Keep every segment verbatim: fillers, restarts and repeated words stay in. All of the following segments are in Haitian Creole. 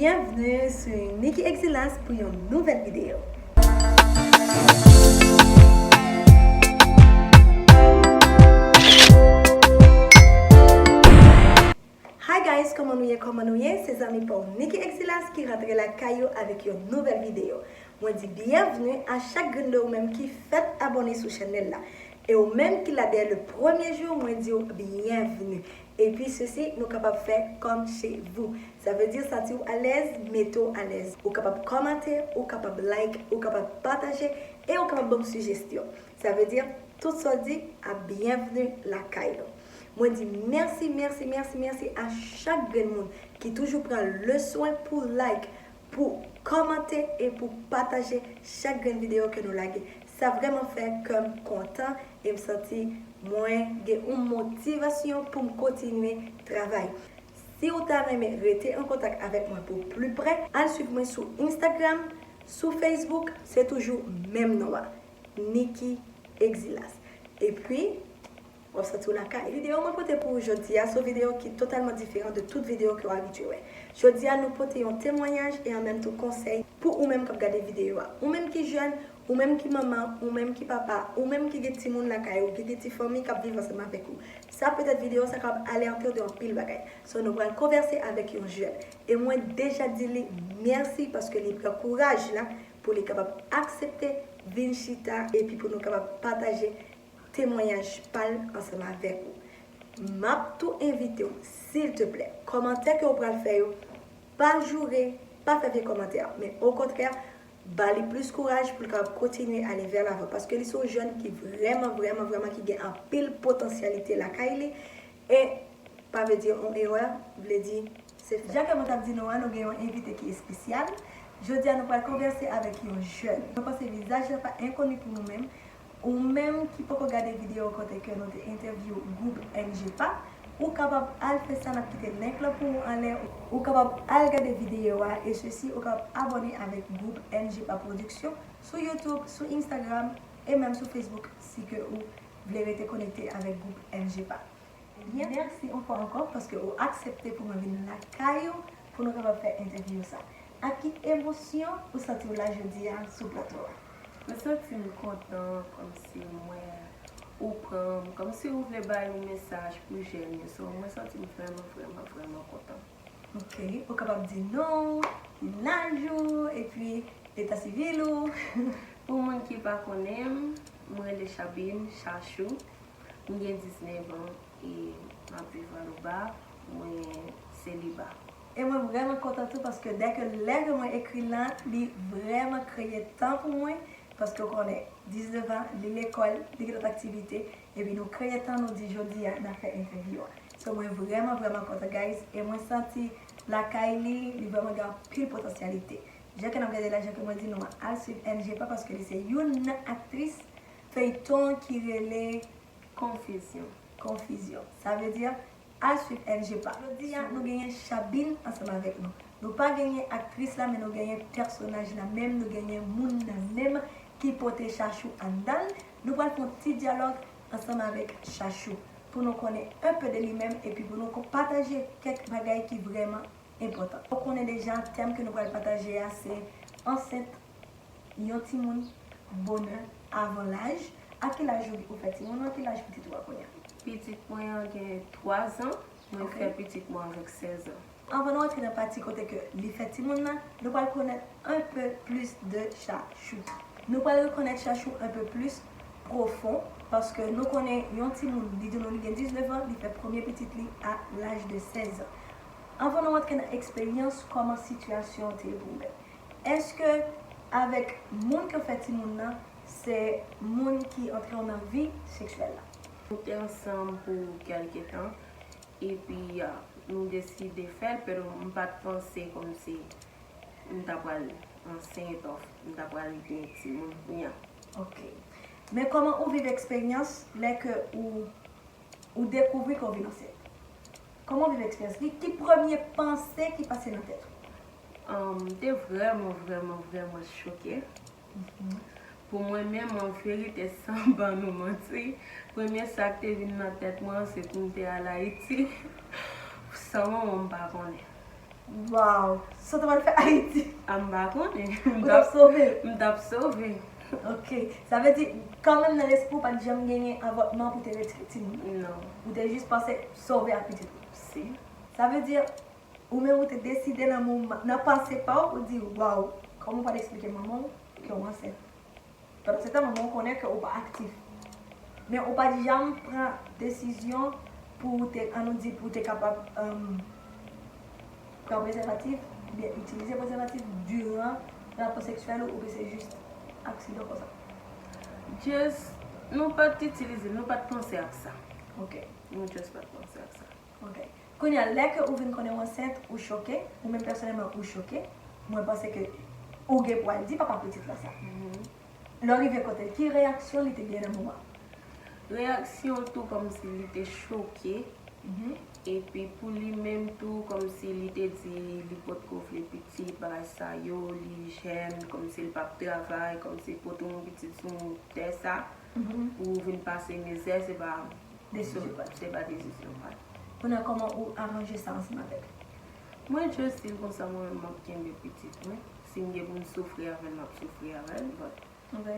Byenvni sou Nicky Exilas pou yon nouvèl videyo. Hi guys, kòman nou ye, kòman nou ye? Se zanmi pa w Nicky Exilas ki rantre lakay ou avèk yon nouvèl videyo. Mwen di byenvni a chak grenn de ou menm ki fèk abòne sou chanèl la. E ou menm ki la dèyè le premye jou, mwen di w byenvni. Epi sesi, nou kapab fè comme chez vous. Sa vle di santi w alèz, mete w alèz. Ou kapab kòmante, ou kapab like, ou kapab pataje, e ou kapab ban m sijesyon. Sa vle di tout sa w di ap byenvni lakay nou. Mwen di mèsi, mèsi, mèsi, mèsi a chak grenn moun ki toujou pran le swen pou like, pou kòmante e pou pataje chak grenn videyo ke nou lage. Sa vrèman fè kè m kontan e m santi mwen gen yon motivasyon pou m kontinye travay. Si w ta renmen rete an kontak avèk mwen pou pli prè, al swiv mwen sou Instagram, sou Facebook, se toujou menm non an, Nicky Exilas. Epi, w ap santi w lakay. Videyo mwen pote pou ou jodi a, se yon videyo ki totalman diferan de tout videyo ke w abitye wè. Jodi a, nou pote yon temwayaj e an menm tan konsèy pou ou menm k ap gade videyo a. Ou menm ki jèn, ou menm ki manman, ou menm ki papa, ou menm ki gen timoun lakay ou, ki gen ti fanmi k ap viv ansanm avèk ou. Sa petèt videyo sa kab alète w de anpil bagay. So, nou pral konvèse avèk yon jèn. E mwen deja di li mèsi paske li pran kouraj la pou li kapab aksepte vin chita epi pou nou kapab pataje temwayaj pa l ansanm avèk ou. M ap tou envite w, silteplè, kòmantè ke w pral fè yo, pa joure, pa fè vye kòmantè, men okontrè, ba li plis kouraj pou l kapab kontinye ale vè lavan, paske li se yon jèn ki vrèman, vrèman, vrèman ki gen anpil potansyalite lakay li, e pa vle di yon erè, vle di se fè. Jan ke mwen t ap di nou an, nou gen yon envite ki espesyal. Jodi a, nou pral konvèse avèk yon jèn. Mwen panse vizaj la pa enkoni pou nou menm. Ou menm ki poko gade videyo kote ke nou te entèvyou gwoup N G P A, ou kapab al fè sa, n ap kite link lan pou ou anlè. Ou kapab al gade videyo a, e sesi, ou kapab abòne avèk gwoup N G P A Production sou YouTube, sou Instagram, e menm sou Facebook, si ke ou vle rete konekte avèk gwoup N G P A. Mèsi yon fwa ankò paske ou aksepte pou mwen vin lakay ou pou nou kapab fè entèvyou sa. Ak ki emosyon ou santi w la jodi a sou plato a? Mwen santi m kontan, kòmsi m wè ou pran m, kòmsi ou vle bay yon mesaj pou jèn yo. So, mwen santi m vrèman, vrèman, vrèman kontan. Ok, ou kapab di non w, ki laj ou, epi eta sivil ou? Pou moun ki pa konnen m, mwen rele Chabine Chachou. M gen diznèf an e m ap viv Anlouba. Mwen seliba. E mwen vrèman kontan tou paske dèke lè ke mwen ekri l lan, li vrèman kreye tan pou mwen, paske w konnen, diznèf an, li lekòl, li gen lòt aktivite, epi nou kreye tan, nou di jodi a n ap fè entèvyou a. So mwen vrèman, vrèman kontan, guys, e mwen santi lakay li, li vrèman gen anpil potansyalite. Jan ke n ap gade la, jan ke mwen di nou an, al swiv N G P A paske li se youn nan aktris feyton ki rele Konfizyon. Konfizyon. Sa vle di, al swiv N G P A. Jodi a, nou genyen Chabine ansanm avèk nou. Nou pa genyen aktris la, men nou genyen pèsonaj la menm, nou genyen moun nan menm ki pote Chachou anndan l. Nou pral fè yon ti dyalòg ansanm avèk Chachou pou nou konnen un peu de li menm epi pou nou ko-, pataje kèk bagay ki vrèman enpòtan. Ou konnen deja, tèm ke nou pral pataje a se ansent, yon timoun, bonè, avan laj. A ki laj ou, ou fè timoun ou, a ki laj pitit ou a kounye a? Pitit mwen an gen twa zan, mwen Ok. fè pitit mwen avèk sèz an. Anvan nou antre nan pati kote ke li fè timoun nan, nou pral konnen un peu plus de Chachou. Nou pral rekonèt Chachou un peu plus profon, paske nou konnen yon timoun, li di nou li gen diznèf an, li fè premye pitit li a laj de sèz an. Anvan nou antre nan eksperyans, kòman sitiyasyon an te ye pou ou menm? Èske avèk moun ke w fè timoun nan, se moun ki antre w nan vi seksyèl la? Nou te ansanm pou kèlke tan, epi, ah, nou deside fè l, pero m pa t panse kòmsi m ta pral ansent, of m ta pral gen timoun kounye a. Ok. Men kòman ou viv eksperyans lè ke ou, ou dekouvri ke w vin ansent? Kòman w viv eksperyans li? Ki premye panse ki pase nan tèt ou? Ahn, m te vrèman, vrèman, vrèman choke. Mhm. Pou mwen menm, an verite, san ban nou manti, premye sa k te vin nan tèt mwen, se pou m te al Ayiti, san manman m pa konnen. Wow. Sa w ta pral fè Ayiti? A m pa konnen. Ou t ap sove? M t ap sove. Ok. Sa vle di, kanmenm nan lespri w pa t janm genyen avòtman pou te retire timoun? Non. Ou te jis panse sove ak pitit ou? Si. Sa vle di, ou menm ou te deside nan moman, nan panse pa w, ou di, waw, kòman w pral eksplike manman w ke w ansent? Pandan se tan, manman w konnen ke ou pa aktif. Men ou pa t janm pran desizyon pou ou te, ann nou di, pou ou te kapab, um, pran prezèvatif, oubyen itilize prezèvatif diran rapò seksyèl ou, oubyen se jis aksidan konsa? Just, nou pa t itilize, nou pa t panse ak sa. Ok. Nou just pa t panse ak sa. Ok. Kounye a, lè ke ou vin konnen w ansent, ou choke, ou menm pèsonèlman ou choke. Mwen panse ke ou gen pou al di papa pitit la sa. Lè w rive kote l, ki reyaksyon li te gen nan moman? Reyaksyon l tou kòmsi li te choke. Epi pou li menm tou, kòmsi li te di li potko vle pitit, bagay sa yo, li jèn, kòmsi l p ap travay, kòmsi pote yon pitit sou tè sa, pou w vin pase mizè, se pa Desizyon pa l. Se pa desizyon pa l. Kounye a, kòman ou aranje sa ansanm avè l? Mwen just di l konsa, mwen menm m ap kenbe pitit mwen. Si m gen pou m soufri avè l, m ap soufri avè l, but Ok.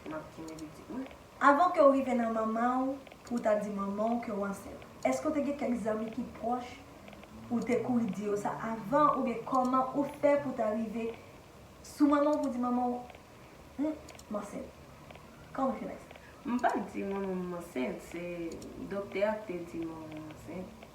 m ap kenbe pitit mwen. Avan ke w rive nan manman w, pou w ta di manman w ke w ansent, èske w te gen kèk zanmi ki pwòch ou te kouri di yo sa avan, oubyen kòman ou fè pou w ta rive sou manman w pou di manman w, hmm, m ansent? Kòman w fè bagay sa? M pa t di manman m m ansent, se doktè a ki te di manman m ansent.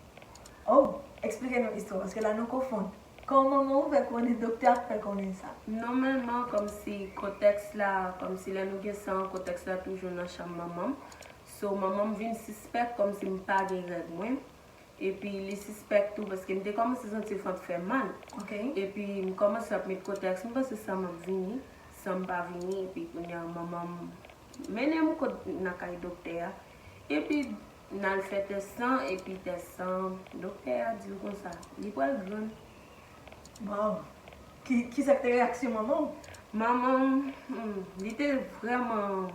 Oh, eksplike nou istwa, paske la nou konfonn. Kòman manman w fè konnen, doktè a fè konnen sa? Nòmalman, kòmsi kontèks la, kòmsi lè nou gen san, kontèks la toujou nan chanm manman m. So, manman m vin sispèk kòmsi m pa gen règ mwen. Epi li sispèk tou, paske m te kòmanse santi vant fè m mal. Ok. Epi m kòmanse ap met kontèks, m panse san m ap vini, san m pa vini, epi kounye a manman m mennen m kot nan kay doktè a. Epi n al fè tès san, epi tès san, doktè a di l konsa, li pral grann. Wow. Ki, ki sa k te reyaksyon manman w? Manman m, hmm, li te vrèman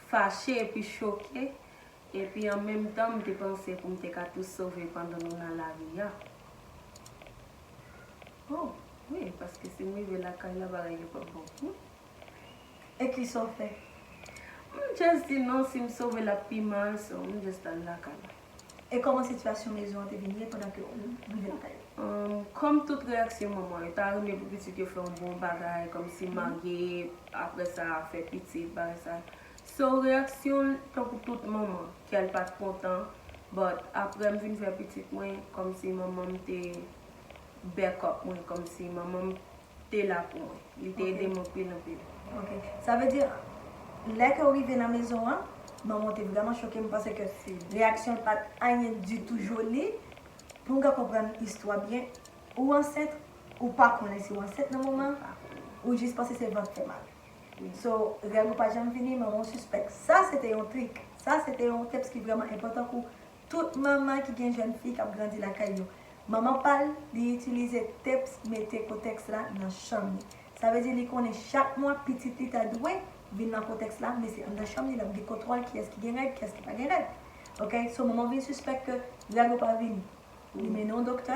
fache epi choke. Epi an menm tan, m te panse pou m te ka tou sove pandan nou nan lari a. Oh. Wi, paske si m rive lakay la, bagay yo p ap bon pou mwen. E kisa w fè? M just di non, si m sove l ap pi mal, so m just al lakay la. E kòman sitiyasyon mezon an te vin ye pandan ke ou rive lakay ou? Um, kòm tout reyaksyon manman, yo ta renmen pou pitit yo fè yon bon bagay, kòmsi marye, apre sa fè pitit, bagay sa. So, reyaksyon l, tankou tout manman, kè l pa t kontan, but apre m vin fè pitit mwen, kòmsi manman m te back up mwen, kòmsi manman m te la pou mwen. Li te ede m anpil, anpil. Ok. Sa vle di, lè ke w rive nan mezon an, manman w te vrèman choke. M panse ke reyaksyon l pa t anyen ditou joli. Pou m ka konprann istwa byen, ou ansent, ou pa konnen si w ansent nan moman, ou jis panse se vant fè mal. So, règ ou pa janm vini, manman w sispèk. Sa se te yon trik. Sa se te yon tips ki vrèman enpòtan pou tout manman ki gen jèn fi k ap grandi lakay yo. Manman pa l, li itilize tips mete kontèks la nan chanm li. Sa vle di li konnen chak mwa pitit li ta dwe vin nan kontèks la, men se anndan chanm li l ap gen kontwòl kiyès ki gen règ, kiyès ki pa gen règ. Ok, so manman w vin sispèk ke règ ou pa vini. Li mennen w doktè,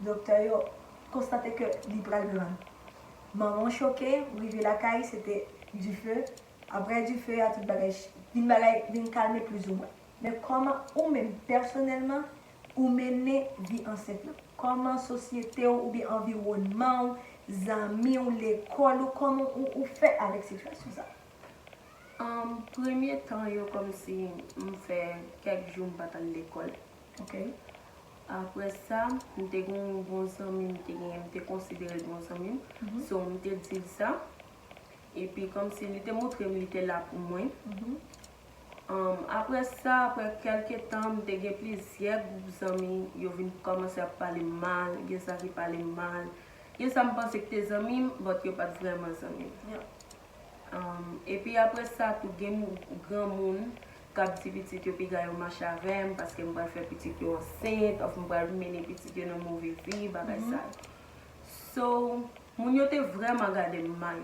doktè yo konstate ke li pral grann. Manman w choke, ou rive lakay, se te dife. Apre dife a, tout bagay ch-, vin bagay, vin kalme plizoumwen. Men kòman ou menm, pèsonèlman, ou mennen vi ansent lan? Kòman sosyete w oubyen anviwònman w, zanmi w, lekòl ou, kòman ou, ou fè avèk sitiyasyon sa? Um, premye tan yo, kòmsi m fè kèk jou m pa t al lekòl. Ok. Apre sa, m te gen yon bon zanmi m te genyen, m te konsidere l bon zanmi m. So, m te di l sa. Epi, kòmsi li te montre m li te la pou mwen. Um, apre sa, apre kèlke tan, m te gen plizyè gwoup zanmi, yo vin kòmanse ap pale m mal, gen sa ki pale m mal, gen sa m panse ki te zanmi m, but yo pa t vrèman zanmi m. Yeah. Um, epi apre sa tou, gen granmoun k ap di pitit yo piga yo mache avè m, paske m pral fè pitit yo ansent, of m pral mennen pitit yo nan move vi, bagay sa yo. So, moun yo te vrèman gade m mal.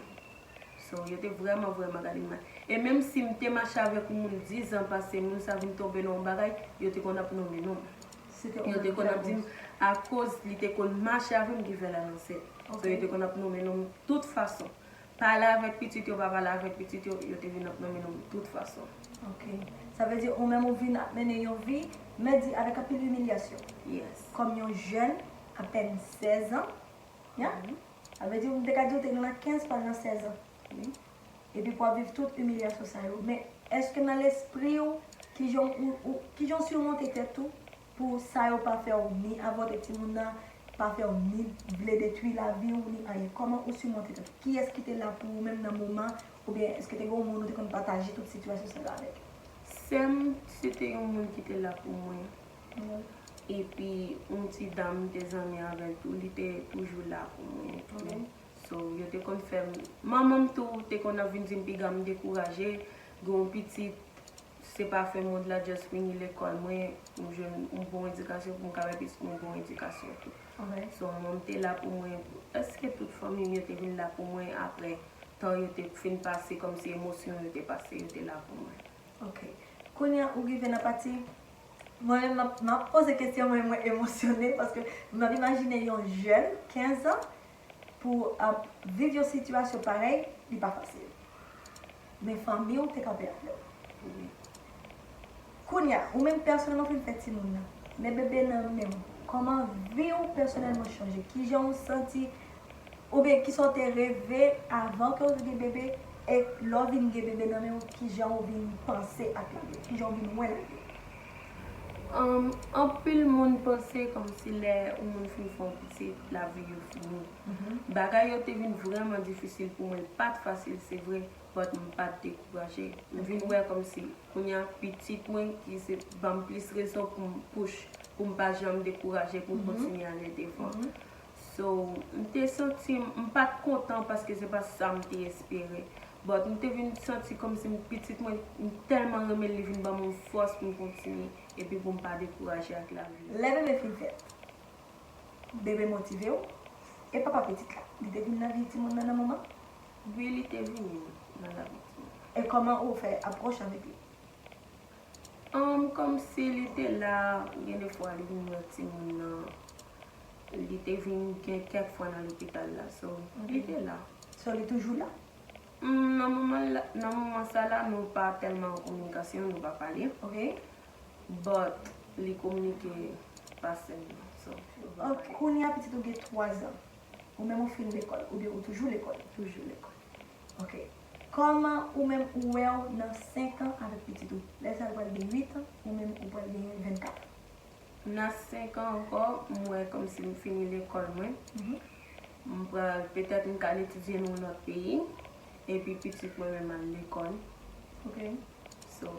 So, yo te vrèman, vrèman gade m mal. E menm si m te mache avèk yon moun diz an pase, moun sa vin tonbe nan yon bagay, yo te konn ap nonmen non m. Yo te konn ap di m, akoz li te konn mache avè m ki fè l al ansent. So, yo te konn ap nonmen non m tout fason. Pale avèk pitit yo, pa pale avèk pitit yo, yo te vin ap nonmen non m tout fason. Ok. Sa vle di ou menm ou vin ap mennen yon vi, men di avèk anpil imilyasyon. Yes. Kòm yon jèn, apèn sèz an, ya? Sa vle di ou te ka di ou te nan kenz pa nan sèz an. Wi. Epi pou ap viv tout imilyasyon sa yo. Men èske nan lespri w, kijan ou, ou, kijan w simonte tèt ou pou sa yo pa fè w ni avòte timoun nan, pa fè w ni vle detwi lavi w, ni anyen? Kòman ou simonte tèt ou? Kiyès ki te la pou ou menm nan moman, oubyen èske te gen yon moun ou te konn pataje tout sitiyasyon sa yo avèk? Sè m, se te yon moun ki te la pou mwen. Epi, yon ti dam m te zanmi avè l tou, li te toujou la pou mwen tou. So, yo te konn fè m, manman m tou te konn ap vin di m piga m dekouraje, gen yon pitit, se pa fen mond la, just fini lekòl mwen, m jwenn yon bon edikasyon pou m ka bay pitit mwen bon edikasyon tou. So, manman m te la pou mwen, prèske tout fanmi m yo te vin la pou mwen apre tan yo te fin pase, kòmsi emosyon yo te pase, yo te la pou mwen. Ok. Kounye a ou rive nan pati, mwen menm m ap, m ap poze kesyon, mwen, mwen emosyone, paske m ap imajine yon jèn kenz an pou ap viv yon sitiyasyon parèy, li pa fasil. Men fanmi w te kanpe avè w. Kounye a, ou menm pèsonèlman fin fè timoun nan, men bebe nan men w, kòman vi w pèsonèlman chanje? Kijan w santi, oubyen kisa w te reve avan ke w gen bebe, e lè w vin gen bebe nan men w, kijan w vin panse ak lavi, kijan w vin wè lavi? Um, anpil moun panse kòmsi lè yon moun fin fè yon pitit, lavi yo fini. Bagay yo te vin vrèman difisil pou mwen, li pa t fasil, se vre, but m pa t dekouraje. M vin wè kòmsi kounye a pitit mwen ki se ban m plis rezon pou m push, pou m pa janm dekouraje, pou m kontinye ale devan. So, m te santi m, m pa t kontan paske se pa sa m te espere. But m te vin santi kòmsi m, pitit mwen, m tèlman renmen l, li vin ban m yon fòs pou m kontinye epi pou m pa dekouraje ak lavi. Lè bebe fin fèt, bebe motive w, e papa pitit la, li te vin nan vi timoun nan nan moman? Wi, li te vini nan lavi timoun. E kòman ou fè apwòch avèk li? Um, kòmsi li te la, gen de fwa li vin wè timoun nan, li te vin gen kèk fwa nan lopital la, so, li te la. So, li toujou la? Mm, nan moman la, nan moman sa la, nou pa tèlman an kominikasyon, nou pa pale. Ok. But, li kominike pa sèlman, so, nou pa Ok, pale. Kounye a pitit ou gen twa zan. Ou menm ou fin lekòl, oubyen ou toujou lekòl? Toujou lekòl. Ok. Kòman ou menm ou wè w nan senk an avèk pitit ou? Lè sa yo pral gen uit an, ou menm ou pral gen vennkat an. Nan senk an ankò, m wè kòmsi m fini lekòl mwen. M pral, petèt m ka al etidye nan yon lòt peyi, epi pitit mwen menm al lekòl. Ok. So,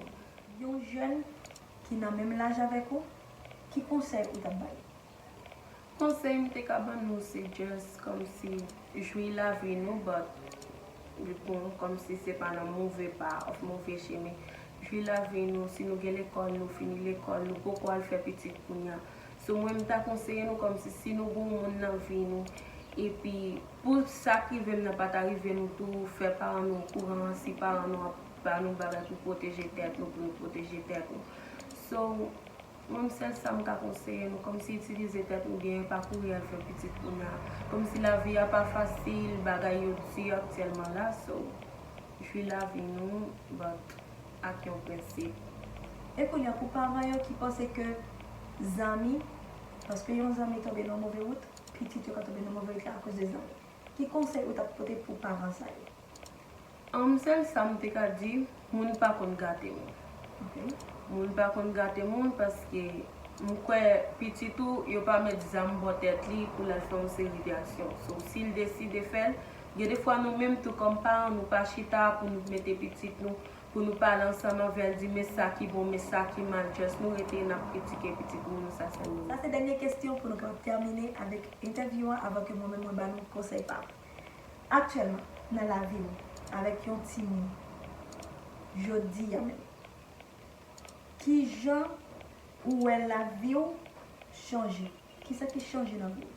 Yon jèn ki nan menm laj avèk ou, ki konsèy ou t ap ba l? Konsèy m te ka ban nou se just kòmsi jwi lavi nou, but bon, kòmsi se pa nan move pa, of move chemen. Jwi lavi nou, si nou gen lekòl, nou fini lekòl, nou poko al fè pitit kounye a. So mwen m ta konseye nou kòmsi si nou gen yon moun nan vi nou, epi pou sa k rive m nan pa ta rive nou tou, fè paran nou okouran, si paran nou ap ba nou bagay pou pwoteje tèt nou, pou nou pwoteje tèt nou. So, Mwen, sèl sa m ka konseye nou, kòmsi itilize tèt nou byen, pa kouri al fè pitit kounye a. Kòmsi lavi a pa fasil, bagay yo di aktyèlman la, so, jwi lavi nou, but ak yon prensip. E kounye a, pou paran yo ki panse ke zanmi, paske yon zanmi tonbe nan move wout, pitit yo ka tonbe nan move wout la akoz de zanmi. Ki konsèy ou t ap pote pou paran sa yo? An, sèl sa m te ka di, moun pa konn gate moun. Ok. Moun pa konn gate moun paske m kwè pitit ou, yo pa met zam bò tèt li pou l al fè yon seri de aksyon. So, si l deside fè l, gen de fwa nou menm tou kòm paran, nou pa chita pou nou mete pitit nou, pou nou pale ansanm avè l, di men sa ki bon, men sa ki mal, just nou rete n ap kritike pitit moun, sa sèlman. Sa se dènye kesyon pou nou kapab tèmine avèk entèvyou an avan ke mwen menm mwen ba nou konsèy pa m. Aktyèlman, nan lavi w, avèk yon timoun, jodi a menm, kijan ou wè lavi w chanje? Kisa ki chanje nan vi w?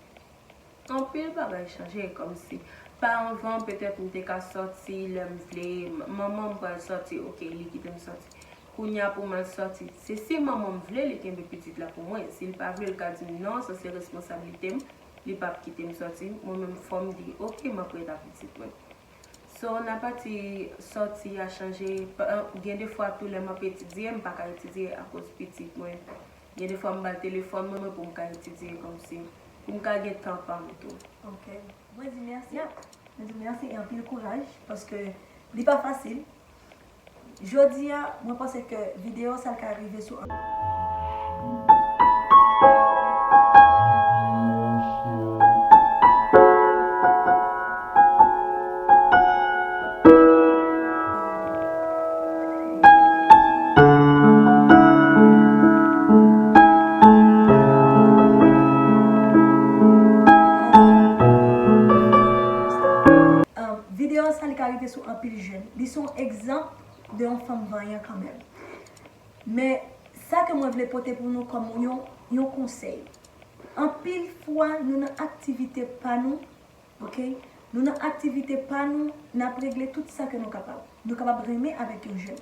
Anpil bagay chanje, kòmsi pa anvan, petèt m te ka sòti lè m vle, m- manman m pral sòti, ok, li kite m sòti. Kounye a pou m al sòti. Se si manman m vle li kenbe pitit la pou mwen. Si l pa vle, l ka di m non, sa se responsablite m. Li p ap kite m sòti. Mwen menm fò m di, oke, m ap ret ak pitit mwen. So, nan pati sòti a chanje, pa- gen de fwa tou lè m ap etidye, m pa ka etidye akoz pitit mwen. Gen de fwa m ba l telefòn mwen pou m ka etidye kòmsi, pou m ka gen tan pa m tou. Ok. Mwen di mèsi. Mwen di mèsi e anpil kouraj paske li pa fasil. Jodi a, mwen panse ke videyo sa l ka rive sou Videyo sa li ka rive sou anpil jèn. Li se yon egzanp de yon fanm vanyan kanmenm. Men sa ke mwen vle pote pou nou kòm yon, yon konsèy. Anpil fwa nou nan aktivite pa nou, ok? Nou nan aktivite pa nou, n ap regle tout sa ke nou kapab. Nou kapab renmen avèk yon jèn.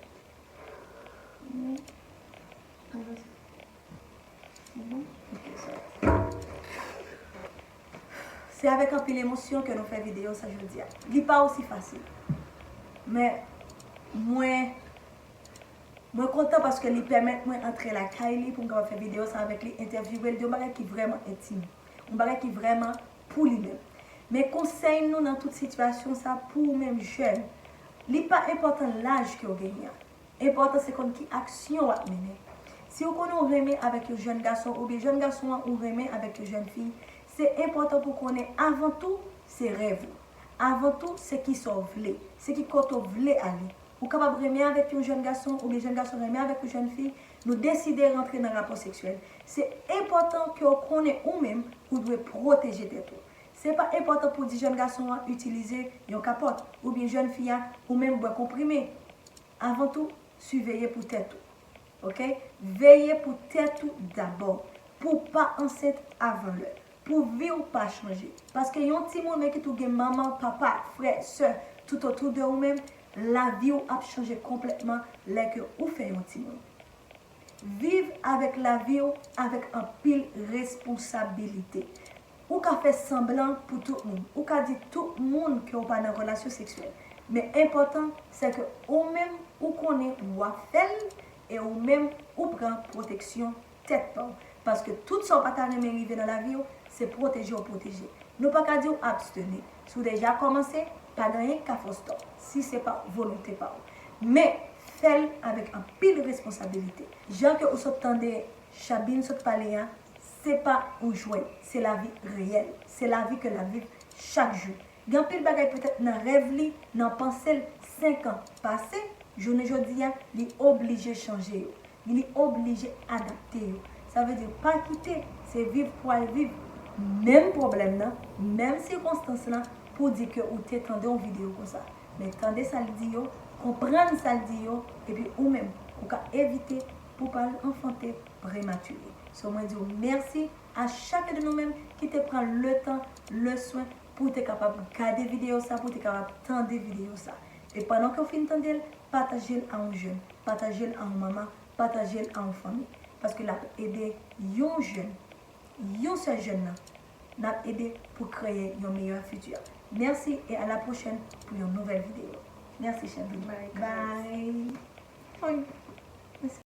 Se avèk anpil emosyon ke nou fè videyo sa jodi a. Li pa osi fasil. Men mwen mwen kontan paske li pèmèt mwen antre lakay li pou m kapab fè videyo sa avèk li, entèvyouwe l de yon bagay ki vrèman entim. Yon bagay ki vrèman pou li menm. Men konsèy nou nan tout sitiyasyon sa pou ou menm jèn, li pa enpòtan laj ke w genyen an. Enpòtan se konn ki aksyon w ap mennen. Si w konnen w renmen avèk yon jèn gason oubyen jèn gason an ou renmen avèk yon jèn fi, se enpòtan pou w konnen avan tou se rèv ou. Avan tou se kisa w vle, se ki kote w vle ale. Ou kapab renmen avèk yon jèn gason oubyen jèn gason renmen avèk yon jèn fi, nou deside rantre nan rapò seksyèl. Se enpòtan ke w konnen ou menm ou dwe pwoteje tèt ou. Se pa enpòtan pou w di jèn gason an itilize yon kapòt oubyen jèn fi a ou menm bwè konprime. Avan tou, siveye pou tèt ou. Ok? Veye pou tèt ou dabò. Pou w pa ansent avan lè. Pou vi w pa chanje. Paske yon timoun, men kit ou gen manman, papa, frè, sè, toutotou de ou menm, lavi w ap chanje konplètman lè ke ou fè yon timoun. Viv avèk lavi w avèk anpil responsabilite. Ou ka fè sanblan pou tout moun. Ou ka di tout moun ke w pa nan relasyon seksyèl. Men enpòtan, se ke ou menm ou konnen w ap fè l e ou menm ou pran pwoteksyon tèt pa w. Paske tout sa w pa ta renmen rive nan lavi w, se pwoteje w pwoteje. Nou pa ka di w absteni. Si w deja kòmanse, pa gen anyen k ka fè w stop, si se pa volonte pa w. Men, fè l avèk anpil responsabilite. Jan ke ou sot tande Chabine sot pale a, se pa yon jwèt, se lavi reyèl, se lavi ke l ap viv chak jou. Gen anpil bagay petèt nan rèv li, nan panse l, senk an pase, jounen jodi a, li oblije chanje yo. Li oblije adapte yo. Sa vle di pa kite, se viv pou al viv menm pwoblèm nan, menm sikonstans lan, pou di ke ou te tande yon videyo konsa. Men tande sa l di yo, konprann sa l di yo, epi ou menm, ou ka evite pou pa al anfante prematire. So mwen di w mèsi a chak de nou menm ki te pran letan, leswen pou te kapab gade videyo sa, pou te kapab tande videyo sa. E pandan ke w fin tande l, pataje l a yon jèn, pataje l a yon manman, pataje l a yon fanmi. Paske l ap ede yon jèn, yon sèl jèn nan, n ap ede pou kreye yon meyè fiti. Mèsi e a la pwochèn pou yon nouvèl videyo. Mèsi Chabine. Bye.